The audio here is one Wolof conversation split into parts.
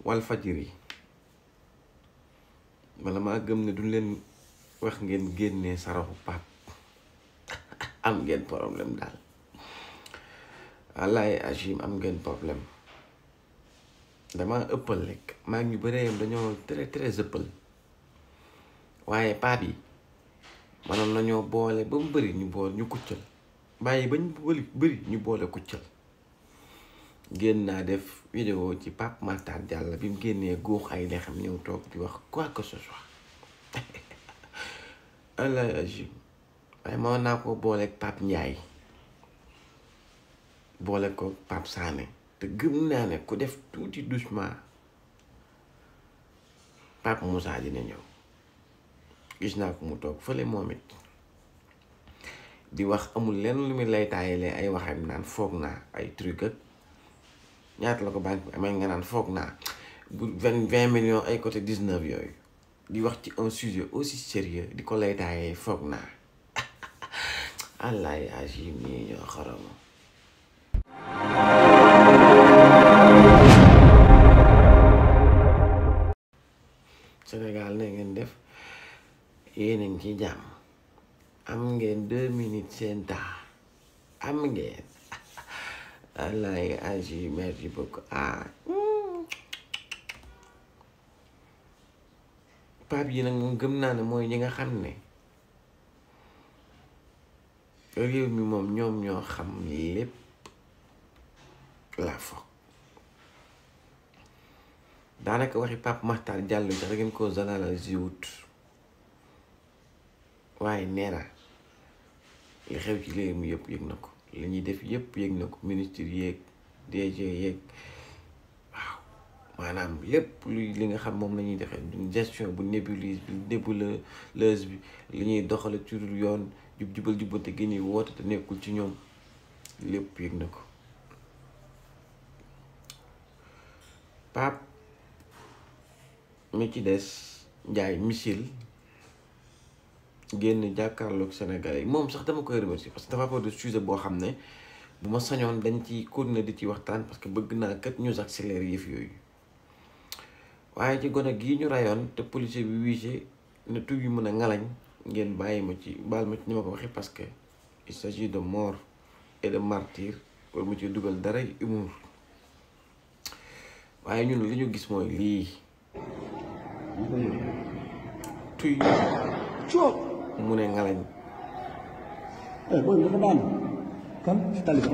wal fajiri bala maa gëm ne duñ leen wax ngeen génnee saraxu pap am ngeen problème daal wallaay agim am ngeen problème dama ëppal rek maa ngi bëree yam dañoo très ëppal waaye pap yi manoon nañoo boole ba mu bëri ñu boole ñu kuccal bàyyi bañ bëri ñu boole kuccal génn naa def vidéo ci Pape Matar Diallo bi mu génnee góox ay lexam ñëw toog di wax quoi que ce soit wallaay agim waaye moo naa ko boole Pape Ndiaye boole ko Pape Sané te gëm naa ne ku def tuuti doucement Pape Moussa dina ñëw gis naa ko mu toog fële moom it di wax amul lenn lu muy lay taayalee ay waxam naan foog naa ay truc ak ñaata la ko banque bi amee nga naan foog naa bu 20 millions ay côté 19 yooyu di wax ci un sujet aussi sérieux di ko lay taayee foog naa allaay agim ñii ñoo xarama Sénégal ne ngeen def yéen a ngi ci jàmm am ngeen 2 minutes seen temps am ngeen allaay agi merci beaucoup pap yi nag moom gëm naa ne mooy ñi nga xam ne réew mi moom ñoom ñoo xam lépp la foog daanaka waxi Pape Matar Diallo sax da ngeen ko analyser wut waaye nee na li xew ci réew mi yëpp yëg na ko li ñuy def yëpp yëg na ko ministre yeeg DG yeeg waaw maanaam lépp luy li nga xam moom la ñuy defee gestion bu nébuleuse bi li ñuy doxale ci yoon jubante gi ñuy woote te nekkul ci ñoom lépp yëg na ko Pape mi ci des njaay missile génn jàkkaarloog Sénégalais yi moom sax dama koy remercier parce que dafa part de sujet boo xam ne bu ma sañoon dañ ci continuer di ci waxtaan parce que bëgg naa kat ñu accélérer yëf yooyu waaye ci gone gii ñu rayoon te policier bi wiise ne tur yu mën a ngalañ ngeen bàyyi ma ci baal ma ci ni ma ko waxee parce que il s'agit de mort et de martyr war mu ci dugal dara humour waaye ñun li ñu gis mooy lii tuy mu ne ngalañ boy dafa daan kan si tali bi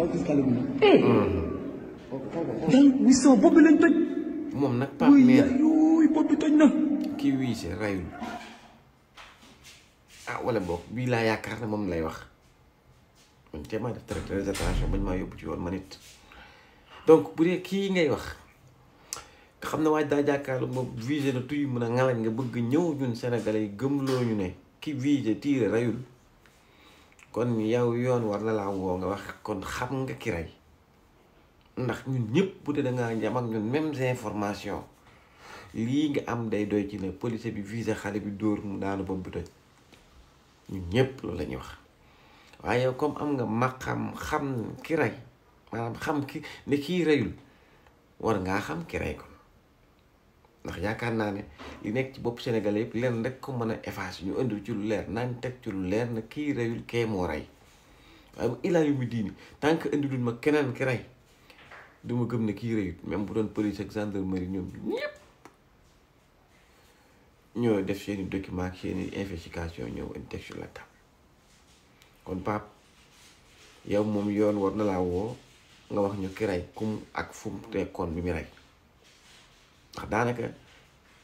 day mission boobu lañ toj moom nag Pape nee na yooyu boobu toj na kii wiise rayul wala boog bii laa yaakaar ne moom lay wax man teemaa def très attention bañ maa yóbbu ci yoon ma nit donc bu dee kii ngay wax nga xam ne waaj daa jàkkaarlu moom visé na tuy mën a ngalañ nga bëgg ñëw ñun Sénégalais yi gëmloo ñu ne ki visé tiire rayul kon yow yoon war na laa woo nga wax kon xam nga ki rey ndax ñun ñëpp bu dee da ngaa jam ak ñun mêmes informations lii nga am day doy ci ne policier bi visé xale bi dóor mu daanu bopp bi toj ñun ñëpp loolu la ñuy wax waaye yow comme am nga xam ki rey maanaam xam ki ne kii reyul war ngaa xam ki rey kon ndax yaakaar naa ne li nekk ci bopp Sénégalais yëpp leen rek ko mën a effacer ñu indi ci lu leer naan teg ci lu leer na kii reyul kee moo rey waaye bu ilaa yu mu diini tant que indi duñ ma keneen ki rey du ma gëm ne kii reyut même bu doon police ak gendarmerie ñoom ñëpp ñoo def seeni document ak seeni investigation ñëw indi teg sur la table kon Pape yow moom yoon war na laa woo nga wax ñu ki rey kum ak fu mu tekkoon bi mu rey ndax daanaka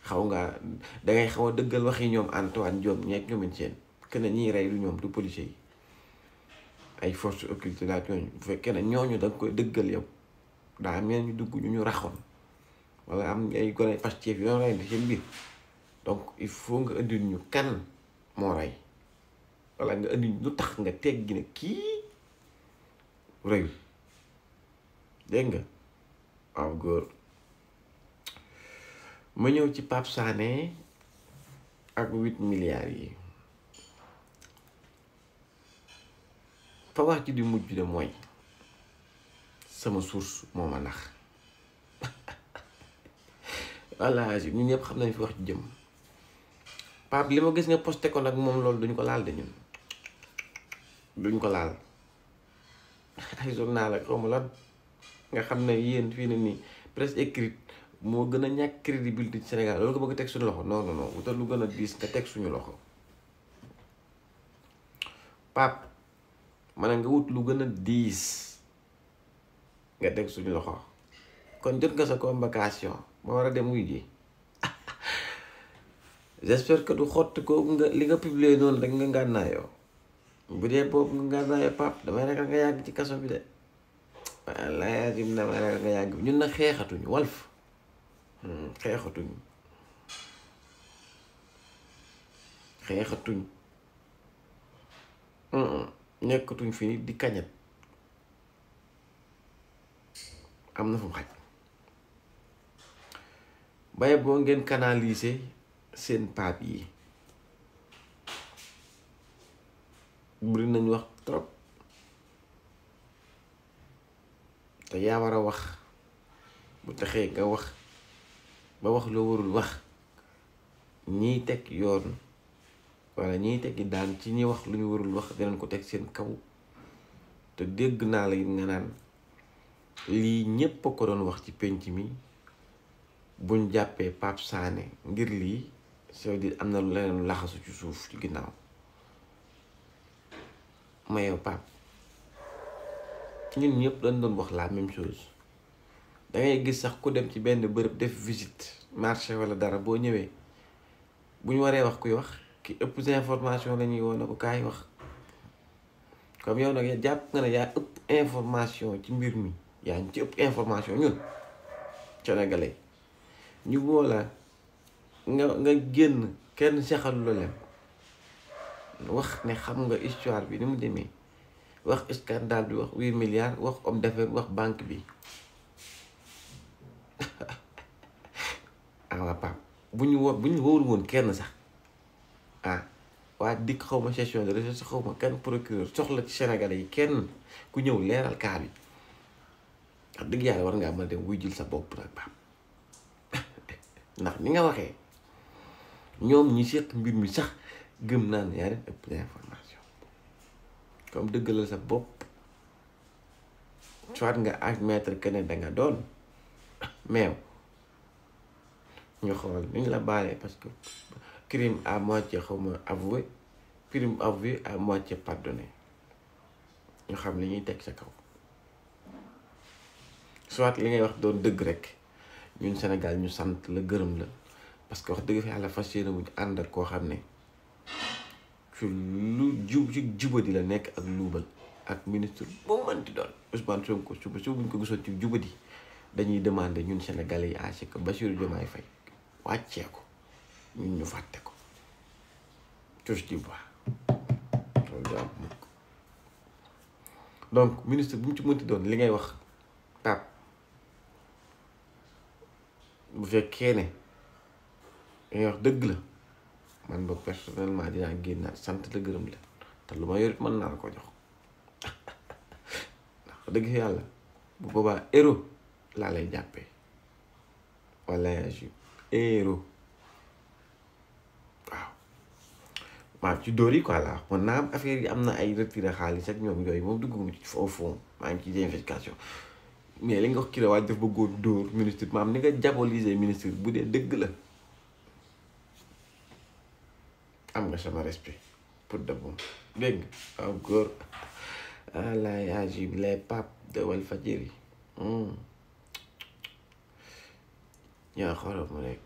xaw nga dangay xaw a dëggal waxi ñoom Antoine Diome ñeeg ñoomin seen que ne ñiy rey du ñoom du policier yi ay forces occultes la ñooñu bu fekkee ne ñooñu da nga koy dëggal yow daa mel ñu dugg ñu raxoon wala am ay gone Pastef yoon rey di seen biir donc il faut nga indi ñu kan moo rey wala nga indi lu tax nga teggi ne kii reyul dégg nga waaw góor ma ñëw ci Pape Sané ak 8 milliards yi fa wax ci di mujj de mooy sama source moo ma nax wallaahi ñun ñëpp xam nañ fi wax ci jëm Pape li ma gis nga posté ko nag moom loolu duñ ko laal de ñun duñ ko laal ay journal ak xaw ma lan nga xam ne yéen fii ne nii presse écrite moo gën a ñàkk crédibilité ci Sénégal loolu ko bëgg teg suñu loxo non non non wutal lu gën a diis nga teg suñu loxo Pape ma ne nga wut lu gën a diis nga teg suñu loxo kon jot nga sa convocation ma war a dem wuy ji j'espère que du xott ko nga li nga publier noonu rek nga ngànnaayoo bu dee boobu nga ngànnaayoo Pape damay ragal nga yàgg ci kaso bi de walla dim damay ragal nga yàgg ñun nag xeexatuñu walf xeexatuñ nekkatuñ fi ni di kañat am na fu mu xaj baye boo ngeen canaliser seen paap yi buri nañ wax trop te yaa war a wax bu taxee nga wax ba wax loo warul wax ñiy teg yoon wala ñiy teggi daan ci ñi wax lu ñu warul wax dinañ ko teg seen kaw te dégg naa la nga naan lii ñépp a ko doon wax ci penc mi buñ jàppee Pape Sané ngir lii ça veut dire am na lu leneen laxasu ci suuf ci ginnaaw ma yow Pape ñun ñëpp dañ doon wax la même chose dangay gis sax ku dem ci benn bërëb def visite marché wala dara boo ñëwee bu ñu waree wax kuy wax ki ëpp information la ñuy woon na ko kaay wax comme yow nag jàpp nga ne yaa ëpp information ci mbir mi yaa ngi ci ëpp information ñun sénégalais ñu boola nga génn kenn sexalu la lem wax ne xam nga histoire bi ni mu demee wax scandale bi wax 8 milliards wax homme d'affaires wax banque bi waa Pape bu ñu wóorul woon kenn sax waa dikk xaw ma session de recherche xaw ma kenn procureur soxla ci sénégalais yi kenn ku ñëw leeral kaa bi wax dëgg yàlla war ngaa mën a dem wuy jël sa bopp nag Pape ndax ni nga waxee ñoom ñi seet mbir mi sax gëm naa ne yaa leen ëpp information comme dëggalal sa bopp soit nga admettre que ne danga doon meew ñu xool ni ñu la baalee parce que crime à moitié xaw ma avoué crime avoué à moitié pardonné ñu xam li ñuy teg sa kaw soit li ngay wax doon dëgg rek ñun Sénégal ñu sant la gërëm la parce que wax dëgg fa yàlla fas yéene wuñ ànd ak koo xam ne ci lu jubadi la nekk ak luubal ak ministre boo mënti doon Ousmane Sonko suba buñ ko gisoon ci jubadi dañuy demander ñun Sénégalais yi à ce que Bassirou Diomaye Faye wàccee ko ñun ñu fàtte ko touche du bois loolu du am mukk donc ministre bu mu ci mënti doon li ngay wax Pape bu fekkee ne li ngay wax dëgg la man boog personnellement dinaa génnaat sant la gërëm la te lu ma yor it mën naa la ko jox ndax dëgg yàlla bu boobaa héros laa lay jàppee wala héros waaw maa ci dóor yi quoi la mën naa am affaire yi am na ay retiré xaalis ak ñoom yooyu moom dugguma ci au fond maa ngi ci investigation mais li nga wax kii la waaj daf bëggoon dóor ministre maam ni nga diaboliser ministre bu dee dëgg la am nga sama respect pour de bon dégg nga waaw góor alay agib les papes de Walfadjri ñaa xorom rek